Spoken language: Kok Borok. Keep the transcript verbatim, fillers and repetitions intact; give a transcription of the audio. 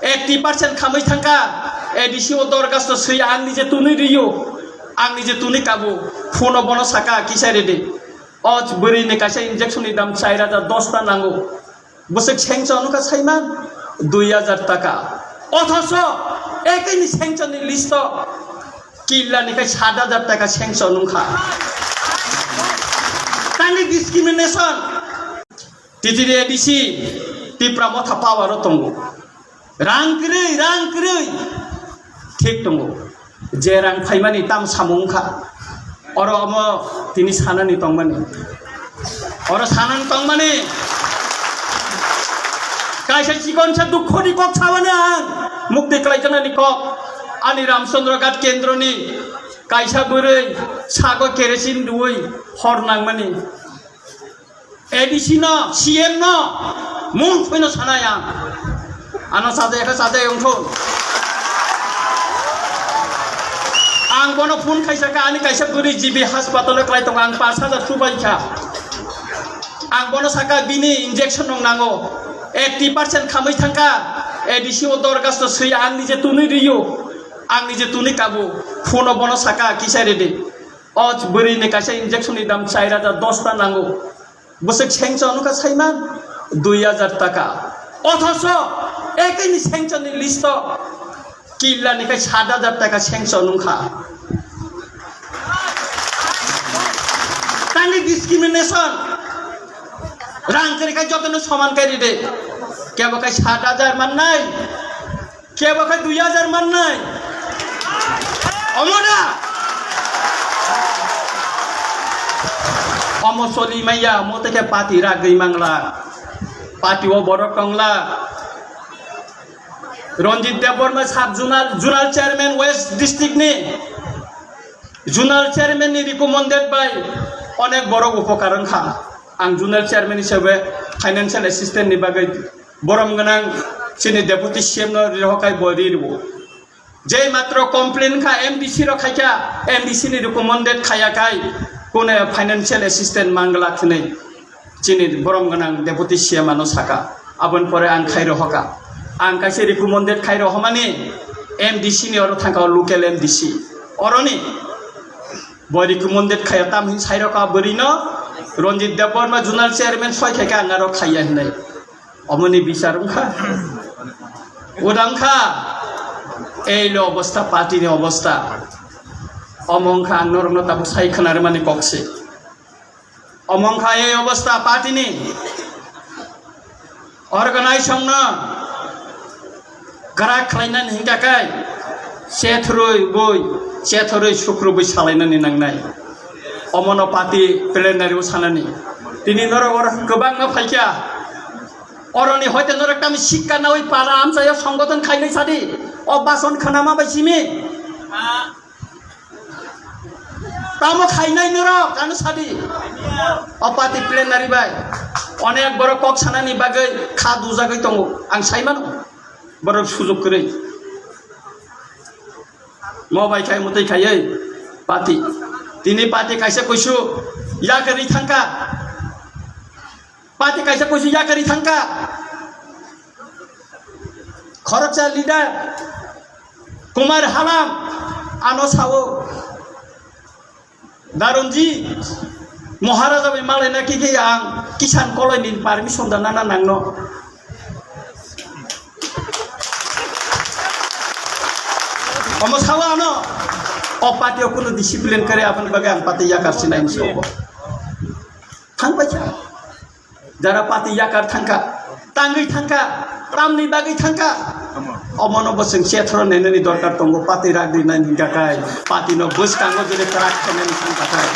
Eighty percent khamwi thangkha, A D C o dorgasto swi ang nije tunwi rwio, ang nije tunwi kabo, phone o bono saka kisa rede. O bwrwi ni kaisa injection ni dam char hajar dos ta nango. Bwswk sengcha nungkha saiman dui hajar taka. Othoso ekini sengcha ni list o killa ni khai sat hajar taka sengcha nungkha. Tangwi discrimination. T T D A D C Tipra Motha power o tongo. Rang kwrwi, rang kwrwi. Thik tongo. Je rang phaimani tam samung wngkha. Oro omo tini sanani tongmani. Oro sanani tongmani. Kaisa chikonsa dukhoni kok sabani ang. Mukti klaijaknani kok. Ani Ramchandra Ghat kendroni kaisa bwrwi sago kerosene rwui hor nangmani. A D C no, C M no, mung phaino sanai ang. Ano sajai kha sajai wngthun. Ang bono phone khaisa kha, ani kaisa bwrwi G B hospital o klai tongo, ang pash hajar chubai kha. Ang bono saka bini injection rok nango. Eighty percent khamwi thangkha, A D C o dorgasto swi ang nije tunwi rwio, ang nije tunwi kabo. Phone o bono saka kisa rede. O bwrwi ni kaisa injection ni dam char hajar dos ta nango. Bwswk sengcha nungkha saiman dui hajar taka. Othoso ekini sengcha ni list o killa ni khai sat hajar taka sengcha nungkha. Tangwi discrimination. Rang kwrwi khai jotono soman kai ride. Kebo khai sat hajar mannai. Kebo khe dui hajar mannai. Omo da? Omo soli maya, omo tei khe party ragwi mangla. Party o borok tongla. Ranjit Debbarma sub zonal, zonal chairman West district ni. Zonal chairman ni recommended by onek borok upokar wngkha. Ang zonal chairman hisabe financial assistant ni bagwi borom gwnang chini deputy C M no rirohok khai bo ri rwo. Je matro complain kha M D C rok khai kha, M D C ni recommended khaya khai kune financial assistant mangla khwnwi chini borom gwnang deputy C M ano saka. Aboni pore ang khai rohoka. Ang kaisa recommended khai rohomani M D C ni oro thangka o local M D C. Oroni bo recommended khaya tam hin sai roka bwrwi no Ranjit Debbarma zonal chairman soi khai kha ang aro khaya hinai. Omoni bichar wngkha. Uda wngkha. Ei lo obostha, party ni obostha. Omo wngkha ang norokno tabuk sai khwnarwmani kok se. Omo wngkha ei obostha party ni. Organization no kwrak khlainani hinkha khe chethorwi bui, chethorwi sukrubwi salainani nangnai. Omono party plenary o sanani. Tini norok oro kwbangma phaikha. Oroni hoite norok tamo sikka nawi para amchaio songgoton khainai sadi. O bason khwnama bai simi. Tamo khainai norok ano sadi. O party plenary bai onek borok kok sanani bagwi kha dujagwi tongo. Ang saimano borok sujuk kwrwi. Mo bai khai mwtwi khaiwi party. Tini party kaisa kuisu yakarwi thangkha. Party kaisa kuisu yakarwi thangkha. Khoroksa leader Kumar Halam ano sao, Darunji Maharaja bai malaina khe khe ang Kisan Koloi ni permission da nana nangno. Omo sao ano o party o kunu discipline kare aboni bagwi ang party yakar sinai ni sao. Thang paisa. Jara party yakar thangkha, tangwi thangkha, tamni bagwi thangkha. Omono bo chwng chethoro nenani dorkar tongo, party ragwi nani gakai, party no bwskango jodi kwrak khenani thangkha khai.